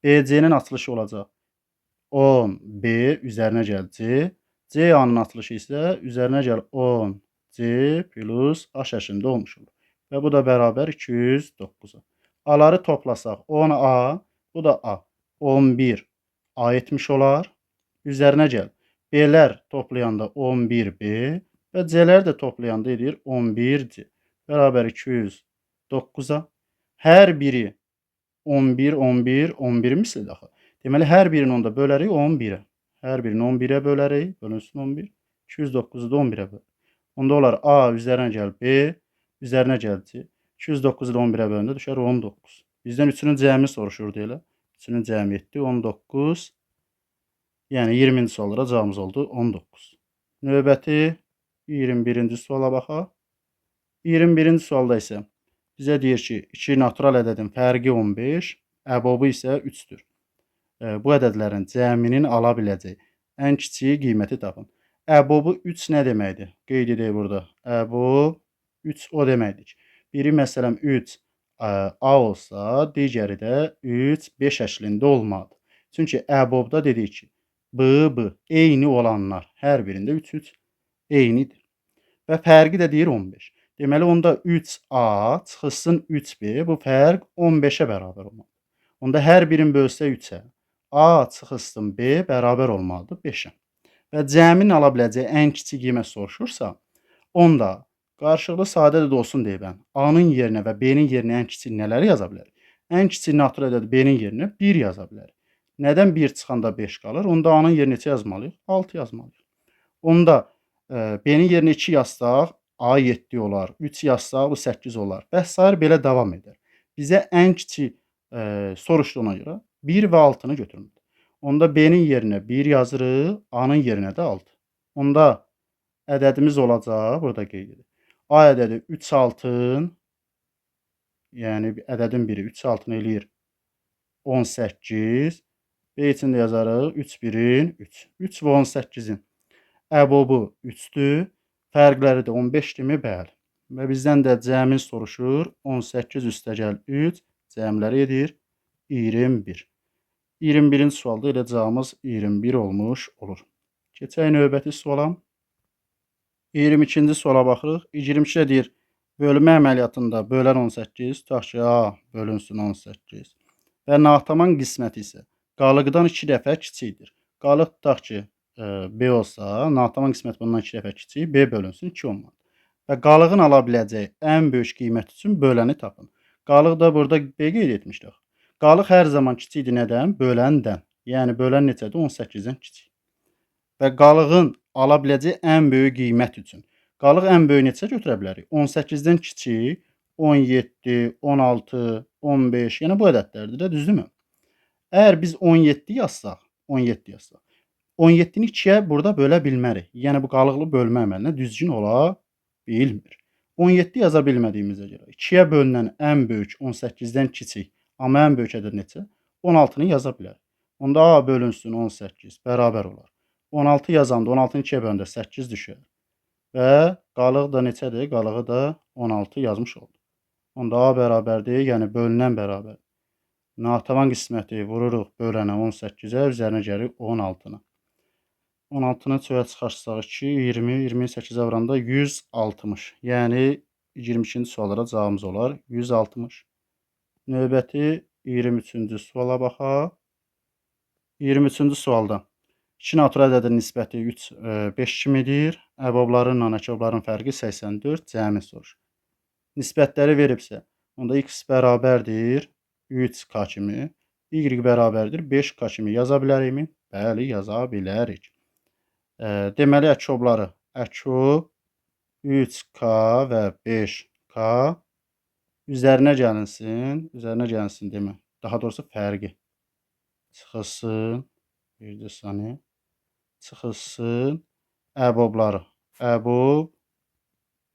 BC-nin açılışı olacaq 10, B üzərinə gəl C. CA-nın açılışı isə üzərinə gəl 10, C plus A şəklində olmuş olur. Və bu da bərabər 209-a. A-ları toplasaq 10A, bu da A. 11 A etmiş olar. Üzərinə gəl. B-lər toplayanda 11B və C-lər də toplayanda edir 11C. Bərabər 209-a. Hər biri 11, 11, 11 mislidir axı. Deməli, hər birini onda bölərik 11-ə. Hər birini 11-ə bölərik. Bölünsün 11. 209-u da 11-ə bölərik. Onda olar A üzərinə gəl B, üzərinə gəl C. 209-u da 11-ə böləndə düşər 19. Bizdən üçünün cəmi soruşurdu elə. Üçünün cəmi etdi 19. Yəni 20-ci suallara cavabımız oldu 19. Növbəti 21-ci suala baxaq. 21-ci sualda isə bizə deyir ki, 2 natural ədədin fərqi 15, əbobı isə 3-dür. Bu ədədlərin cəminin ala biləcəyi ən kiçik qiyməti tapın. Əbobı 3 nə deməkdir? Qeyd edək burada. Əbob 3 o deməkdir ki, biri məsələn 3 A olsa, digəri də 3 B şəklində olmalıdır. Çünki əbobda dedik ki, B, B eyni olanlar hər birində 3 3 eynidir. Və fərqi də deyir 15. Deməli onda 3A çıxılsın 3B, bu fərq 15-ə bərabər olmalıdır. Onda hər birini bölsək 3-ə, A çıxılsın B bərabər olmalıdır 5-ə. Və cəmin ala biləcəyi ən kiçik qiymət soruşursa, onda Qarşılıqlı sadə ədəd olsun deyə mən A-nın yerinə və B-nin yerinə ən kiçik nələri yaza bilərik? Ən kiçik natural ədəd B-nin yerinə 1 yaza bilərik. Nədən 1 çıxanda 5 qalır? Onda A-nın yerinə neçə yazmalıyıq? 6 yazmalıyıq. Onda B-nin yerinə 2 yazsaq, A 7 olar. 3 yazsaq, bu 8 olar. Və sair belə davam edər. Bizə ən kiçik soruşduğuna görə 1 və 6-nı götürməliyik. Onda B-nin yerinə 1 yazırıq, A-nın yerinə də 6. Onda ədədimiz olacaq, burada qeyd edirik. A ədədi 3 altın, yəni ədədin biri 3 altın eləyir 18. B üçün də yazarıq 3 birin 3. 3 və 18-in əbobu 3-dür. Fərqləri də 15-dirmi? Bəli. Və bizdən də cəmin soruşur. 18 üstəgəl 3 cəmləri edir 21. 21-ci sualda elə cavabımız 21 olmuş olur. Keçək növbəti suala. 22-ci suala baxırıq. 22-də deyir, bölmə əməliyyatında bölən 18, tutaq ki, A bölünsün 18 və nataman qisməti isə qalıqdan 2 dəfə kiçikdir. Qalıq tutaq ki, B olsa, nataman qisməti bundan 2 dəfə kiçik, B bölünsün 2 olmalıdır. Və qalığın ala biləcəyi ən böyük qiymət üçün böləni tapın. Qalıq da burada B qeyd etmişdik. Qalıq hər zaman kiçikdir nədən? Böləndən. Yəni bölən neçədir? 18-dən kiçik. Və qalığın ala biləcəyi ən böyük qiymət üçün. Qalıq ən böyük neçə götürə bilərik? 18-dən kiçik 17, 16, 15, yəni bu ədədlərdir də, düzdürmü? Əgər biz 17 yazsaq, 17 yazsaq, 17-ni 2-yə burada bölə bilmərik. Yəni bu qalıqlı bölmə əməlinə düzgün ola bilmir. 17 yaza bilmədiyimizə görə 2-yə bölünən ən böyük 18-dən kiçik, amma ən böyük ədəd neçə? 16-nı yaza bilərik. Onda A bölünsün 18 bərabər olar. 16 yazanda 16-nı 2-yə böləndə 8 düşər. Və qalıq da neçədir? Qalığı da 16 yazmış oldu. Onda A bərabərdir, yəni bölünən bərabər. Natavan qisməti vururuq bölənə 18-ə, üzərinə gəlirik 16-nı. 16-nı çölə çıxarsaq 2, 20, 28-ə vuranda 160. Yəni 22-ci suallara cavabımız olar 160. Növbəti 23-cü suala baxaq. 23-cü sualda 2 natural ədədin nisbəti 3, 5 kimidir. Əbobların, əkobların fərqi 84, cəmi soruşur. Nisbətləri veribsə, onda x bərabərdir 3k kimi, y bərabərdir 5k kimi yaza bilərikmi? Bəli, yaza bilərik. Deməli, əkobları, əkob 3k və 5k üzərinə gəlinsin, üzərinə gəlinsin demə. Daha doğrusu fərqi çıxılsın, bir də saniyə, çıxılsın əbobları. Əbob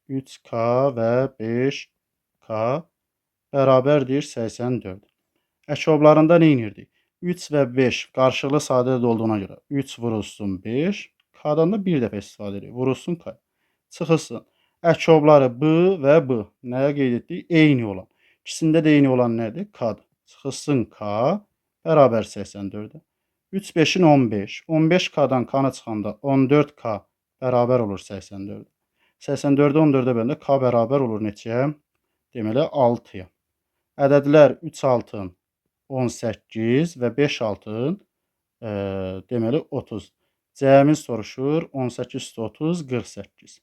3K və 5K bərabərdir 84. Əkoblarında nə edirdik? 3 və 5 qarşılıqlı sadə ədəd olduğuna görə 3 vurulsun 5, K-dan da bir dəfə istifadə edirik. Vurulsun K. Çıxılsın. Əkobları B və B. Nəyə qeyd etdik? Eyni olan. İkisində də eyni olan nədir? K-dır. Çıxılsın K bərabər 84-ə. 3, 5-in 15. 15K-dan K-nı çıxanda 14K bərabər olur 84. 84-ü 14-ə böləndə K bərabər olur neçəyə? Deməli 6-ya. Ədədlər 3 altın 18 və 5 altın deməli 30. Cəmin soruşur 18 üstə 30, 48.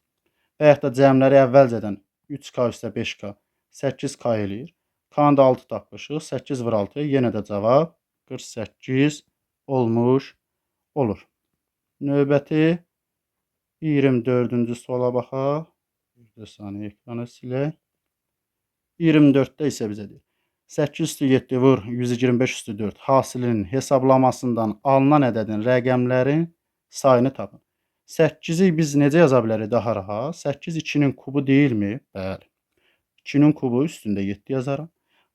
Və yaxud da cəmləri əvvəlcədən 3K üstə 5K 8K eləyir. K-nı da 6 tapmışıq. 8 vur 6-ya yenə də cavab 48 olmuş olur. Növbəti 24-cü suala baxaq. Bir də saniyə ekranı silək. 24-də isə bizə deyir. 8 üstü 7 vur 125 üstü 4 hasilinin hesablamasından alınan ədədin rəqəmlərin sayını tapın. 8-i biz necə yaza bilərik daha rahat? 8 2-nin kubu deyilmi? Bəli. 2-nin kubu üstündə 7 yazaram.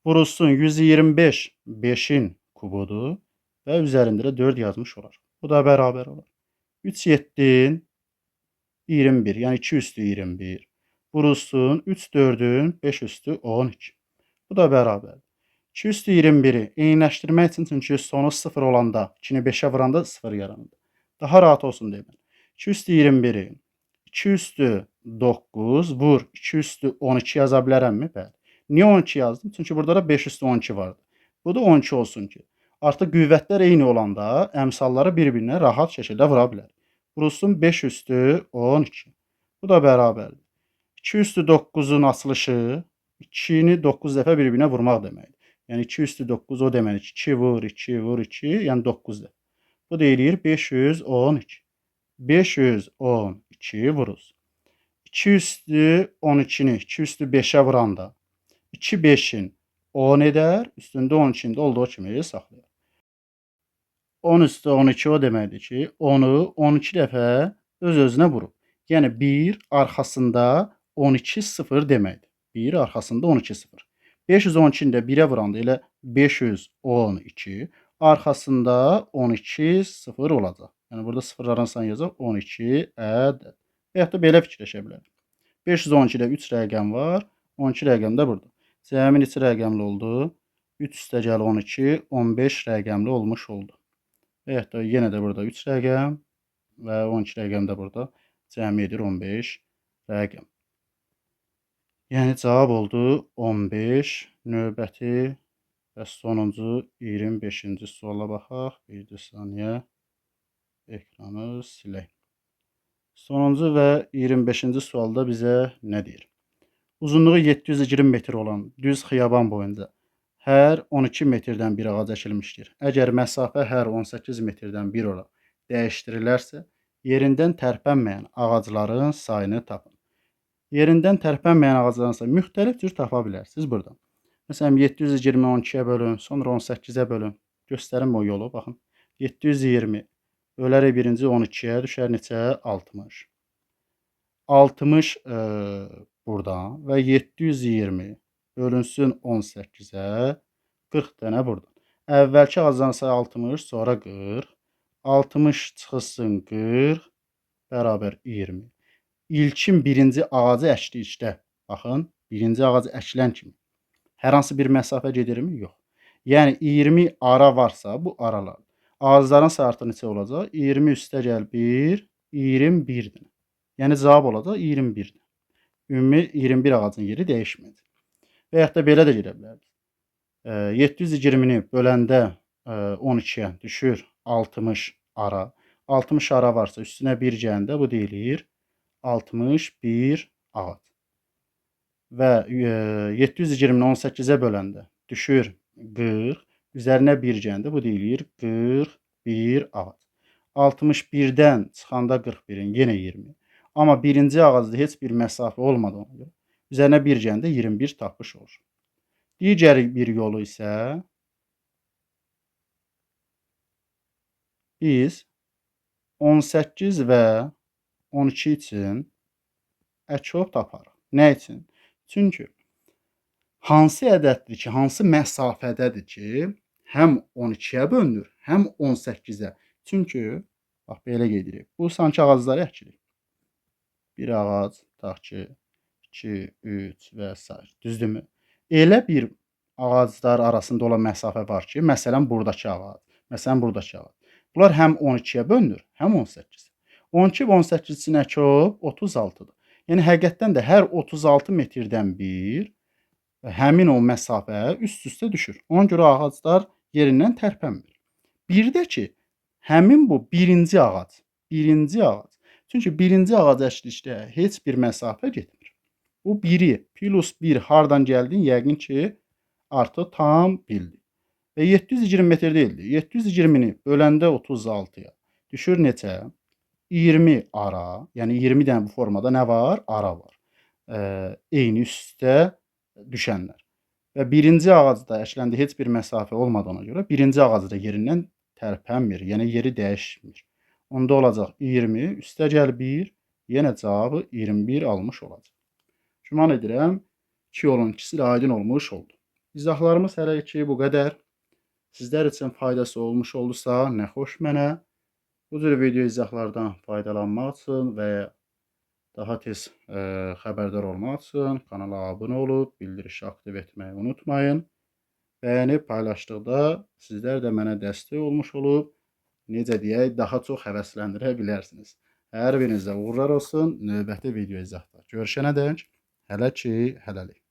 Vurulsun 125 5-in kubudur və üzərində də 4 yazmış olar. Bu da bərabər olar. 3 7-in 21, yəni 2 üstü 21. Vurulsun 3 4-ün 5 üstü 12. Bu da bərabərdir. 2 üstü 21-i eyniləşdirmək üçün, çünki sonu 0 olanda, 2-ni 5-ə vuranda 0 yaranır. Daha rahat olsun deyə mən. 2 üstü 21-i 2 üstü 9 vur 2 üstü 12 yaza bilərəmmi? Bəli. Niyə 12 yazdım? Çünki burada da 5 üstü 12 vardı. Bu da 12 olsun ki, artıq qüvvətlər eyni olanda əmsalları bir-birinə rahat şəkildə vura bilər. Vurulsun 5 üstü 12. Bu da bərabərdir. 2 üstü 9-un açılışı 2-ni 9 dəfə bir-birinə vurmaq deməkdir. Yəni 2 üstü 9 o deməkdir ki, 2 vur, 2 vur, 2, yəni 9 dəfə. Bu da eləyir 512. 512 vuruz. 2 üstü 12-ni 2 üstü 5-ə vuranda 2 5-in 10 edər, üstündə 12-ni də olduğu kimi saxlayar. 10 üstü 12 o deməkdir ki, 10-u 12 dəfə öz-özünə vurub. Yəni 1 arxasında 12 0 deməkdir. 1 arxasında 12 0. 512-ni də 1-ə vuranda elə 512 arxasında 12 0 olacaq. Yəni burada sıfırların sayını yazaq 12 ədəd. Və yaxud da belə fikirləşə bilərik. 512-də 3 rəqəm var, 12 rəqəm də burada. Cəmi neçə rəqəmli oldu? 3 üstəgəl 12, 15 rəqəmli olmuş oldu. Və yaxud da yenə də burada 3 rəqəm və 12 rəqəm də burada. Cəmi edir 15 rəqəm. Yəni cavab oldu 15. Növbəti və sonuncu 25-ci suala baxaq. Bir saniyə ekranı silək. Sonuncu və 25-ci sualda bizə nə deyir? Uzunluğu 720 metr olan düz xiyaban boyunca hər 12 metrdən bir ağac əkilmişdir. Əgər məsafə hər 18 metrdən bir olaraq dəyişdirilərsə, yerindən tərpənməyən ağacların sayını tapın. Yerindən tərpənməyən ağacların sayını müxtəlif cür tapa bilərsiniz burada. Məsələn, 720 12-yə bölün, sonra 18-ə bölün. Göstərim o yolu, baxın. 720 bölərik birinci 12-yə, düşər neçə? 60. 60 buradan və 720 bölünsün 18-ə, 40 dənə buradan. Əvvəlki ağacların sayı 60, sonra 40. 60 çıxılsın 40 bərabər 20. İlkin birinci ağacı əkdikdə, baxın, birinci ağacı əkilən kimi hər hansı bir məsafə gedirmi? Yox. Yəni 20 ara varsa bu aralar. Ağacların sayı artıq neçə olacaq? 20 üstə gəl 1, 21 dənə. Yəni cavab olacaq 21 dənə. Ümumi 21 ağacın yeri dəyişməyəcək. Və yaxud da belə də gedə bilərdik. 720-ni böləndə 12-yə düşür 60 ara. 60 ara varsa üstünə 1 gələndə bu deyilir 61 ağac. Və 720-ni 18-ə böləndə düşür 40. Üzərinə 1 gələndə bu deyilir 41 ağac. 61-dən çıxanda 41-in yenə 20. Amma birinci ağacda heç bir məsafə olmadı ona görə. Üzərinə 1 gələndə 21 tapmış olur. Digər bir yolu isə biz 18 və 12 üçün əkop taparıq. Nə üçün? Çünki hansı ədəddir ki, hansı məsafədədir ki, həm 12-yə bölünür, həm 18-ə. Çünki, bax, belə qeyd edirik. Bu, sanki ağacları əkirik. Bir ağac, tutaq ki, 2, 3 və s. Düzdürmü? Elə bir ağaclar arasında olan məsafə var ki, məsələn, buradakı ağac, məsələn, buradakı ağac. Bunlar həm 12-yə bölünür, həm 18-ə. 12 və 18 üçün əkop 36-dır. Yəni, həqiqətdən də hər 36 metrdən bir həmin o məsafə üst-üstə düşür. Ona görə ağaclar yerindən tərpənmir. Bir də ki, həmin bu birinci ağac, birinci ağac. Çünki birinci ağac əkdikdə heç bir məsafə getmir. Bu biri plus 1 hardan gəldin? Yəqin ki, artıq tam bildi. Və 720 metr deyildi. 720-ni böləndə 36-ya düşür neçə? 20 ara, yəni 20 dənə bu formada nə var? Ara var. Eyni üstə düşənlər. Və birinci ağacda əkləndə heç bir məsafə olmadığına görə birinci ağacda yerindən tərpənmir, yəni yeri dəyişmir. Onda olacaq 20, üstə gəl 1, yenə cavabı 21 almış olacaq. Güman edirəm, iki yolun ikisi də aydın olmuş oldu. İzahlarımız hələ ki bu qədər. Sizlər üçün faydası olmuş oldusa, nə xoş mənə. Bu cür video izahlardan faydalanmaq üçün və ya daha tez xəbərdar olmaq üçün kanala abunə olub bildirişi aktiv etməyi unutmayın. Bəyənib paylaşdıqda sizlər də mənə dəstək olmuş olub, necə deyək, daha çox həvəsləndirə bilərsiniz. Hər birinizə uğurlar olsun. Növbəti video izahda görüşənədək hələ ki, hələlik.